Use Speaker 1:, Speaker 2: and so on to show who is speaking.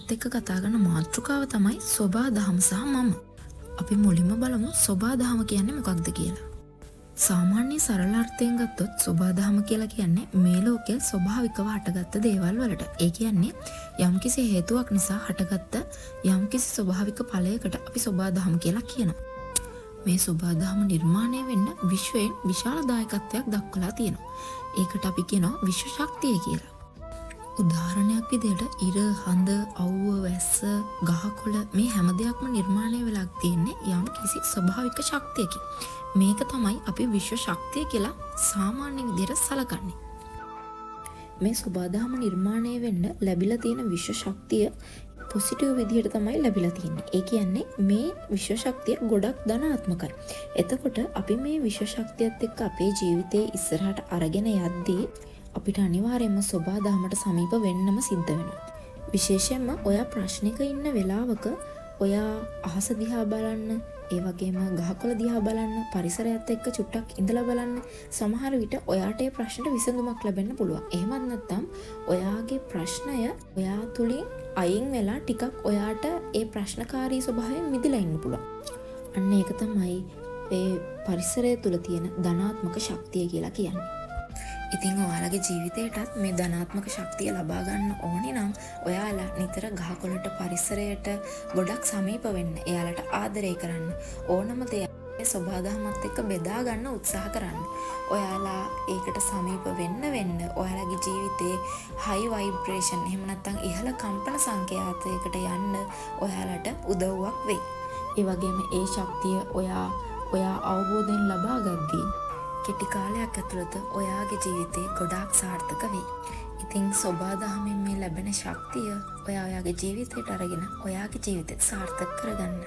Speaker 1: ඔයත් එක්ක කතා කරන මාතෘකාව තමයි සොබා දහම සහ මම. අපි මුලින්ම බලමු සොබා දහම කියන්නේ මොකක්ද කියලා. සාමාන්‍ය සරල අර්ථයෙන් ගත්තොත් සොබා දහම කියලා කියන්නේ මේ ලෝකයේ ස්වභාවිකව හටගත්ත දේවල් වලට. ඒ කියන්නේ යම්කිසි හේතුවක් නිසා හටගත්ත යම්කිසි ස්වභාවික ඵලයකට අපි සොබා දහම කියලා කියනවා. මේ සොබා දහම නිර්මාණය වෙන්න විශ්වයෙන් විශාල දායකත්වයක් දක්වලා තියෙනවා. ඒකට අපි කියනවා විශ්ව ශක්තිය කියලා. උදාහරණයක් විදිහට ඉර, හඳ, අවුව, වැස්ස, ගහකොළ මේ හැම දෙයක්ම නිර්මාණය වෙලා තියෙන්නේ යම් කිසි ස්වභාවික ශක්තියකින්. මේක තමයි අපි විශ්ව ශක්තිය කියලා සාමාන්‍ය විදිහට සලකන්නේ. මේ සොබාදහම නිර්මාණය වෙන්න ලැබිලා තියෙන විශ්ව ශක්තිය පොසිටිව් විදිහට තමයි ලැබිලා තියෙන්නේ. ඒ කියන්නේ මේ විශ්ව ශක්තිය ගොඩක් ධනාත්මකයි. එතකොට අපි මේ විශ්ව ශක්තියත් එක්ක අපේ ජීවිතේ ඉස්සරහට අරගෙන යද්දී අපිට අනිවාර්යයෙන්ම සොබා දහමට සමීප වෙන්නම සිද්ධ වෙනවා. විශේෂයෙන්ම ඔයා ප්‍රශ්නයක ඉන්න වෙලාවක ඔයා අහස දිහා බලන්න, ඒ වගේම ගහකොළ දිහා බලන්න, පරිසරයත් එක්ක චුට්ටක් ඉඳලා බලන්න, සමහර විට ඔයාට ඒ ප්‍රශ්නෙට විසඳුමක් ලැබෙන්න පුළුවන්. එහෙමත් නැත්නම් ඔයාගේ ප්‍රශ්නය ඔයා තුලින් අයින් වෙලා ටිකක් ඔයාට ඒ ප්‍රශ්නකාරී ස්වභාවයෙන් මිදලා ඉන්න පුළුවන්. අන්න ඒක තමයි ඒ පරිසරය තුල තියෙන ධනාත්මක ශක්තිය කියලා කියන්නේ. ඉතින් ඔයාලගේ ජීවිතයටත් මේ ධනාත්මක ශක්තිය ලබා ගන්න ඕනේ නම් ඔයාලා නිතර ගහකොළට පරිසරයට ගොඩක් සමීප වෙන්න, එයාලට ආදරය කරන්න, ඕනම දෙයක් සොබාදහමත් එක්ක බෙදා ගන්න උත්සාහ කරන්න. ඔයාලා ඒකට සමීප වෙන්න වෙන්න ඔයාලගේ ජීවිතේ හයි වයිබ්‍රේෂන් එහෙම නැත්නම් ඉහළ කම්පන සංඛ්‍යාතයකට යන්න ඔයාලට උදව්වක් වෙයි. ඒ වගේම ඒ ශක්තිය ඔයා ඔයා අවබෝධයෙන් ලබා ගද්දී කෙටි කාලයක් ඇතුළත ඔයාගේ ජීවිතේ ගොඩාක් සාර්ථක වෙයි. ඉතින් සොබා දහමින් මේ ලැබෙන ශක්තිය ඔයා ඔයාගේ ජීවිතයට අරගෙන ඔයාගේ ජීවිතය සාර්ථක කරගන්න.